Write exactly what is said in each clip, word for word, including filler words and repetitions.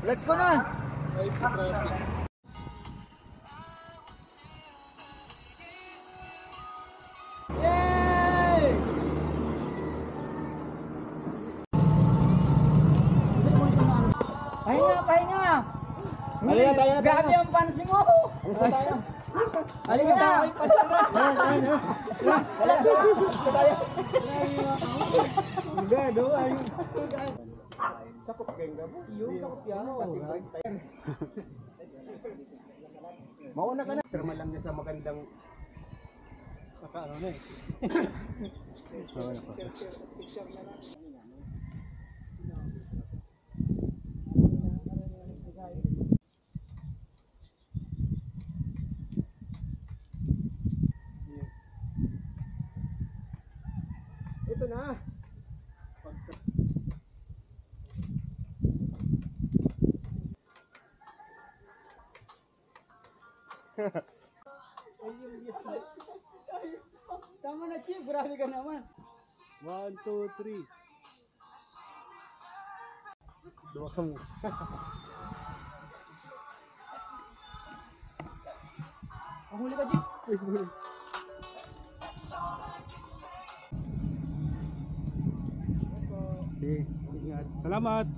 Let's go na! Yay! Pahinga, pahinga! Halika, tayo na, tayo na. Grabe ang pants mo! Alis na tayo. Halika na! Tayo, tayo, tayo. Wala na. Alis na tayo. Hindi, doon, ayun. Sakop ka yung gabo? Yung sakop yan. Pati break time. Mauna ka na. Pirma lang niya sa magandang. Saka ano na eh. Ito na. Tama na, Chief. Grabe ka naman. One, two, three. Duwa kang. Ang huli ka, Chief. Uy, huli. Okay, ingat. Salamat.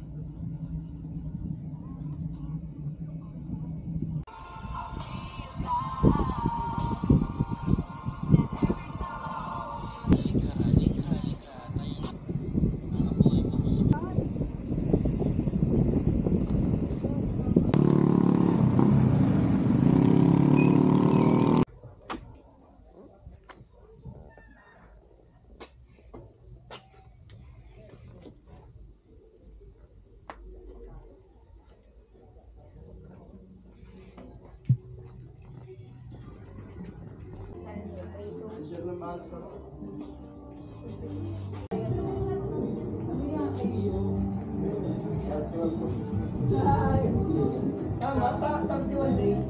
Tama, ta-, thirty-one days.